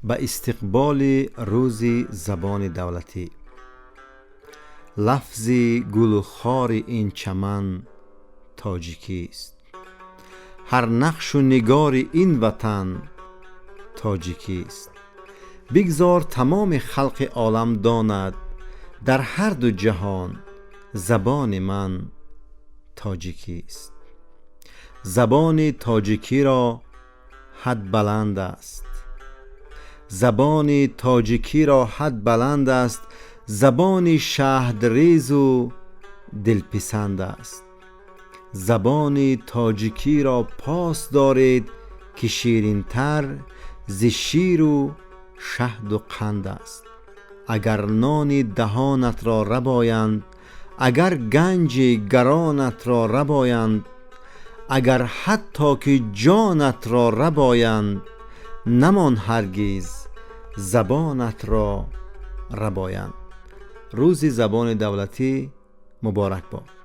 Ба истиқболи Рӯзи забони давлатӣ. Лафзи гулу хори ин чаман тоҷикист, ҳар нақшу нигори ин ватан тоҷикист. Бигзор тамоми халқи олам донад, дар ҳарду ҷаҳон забони ман тоҷикист. Забони тоҷикиро ҳад баланд аст, забони тоҷикиро ҳад баланд аст, забони шаҳдрезу дилписанд аст. Забони тоҷикиро пос доред, ки ширинтар зи ширу шаҳду қанд аст. Агар нони даҳонатро рабоянд, агар ганҷи гаронатро рабоянд, агар ҳатто ки ҷонатро рабоянд, намон ҳаргиз забонатро рабоянд. Рӯзи забони давлатӣ муборак бод!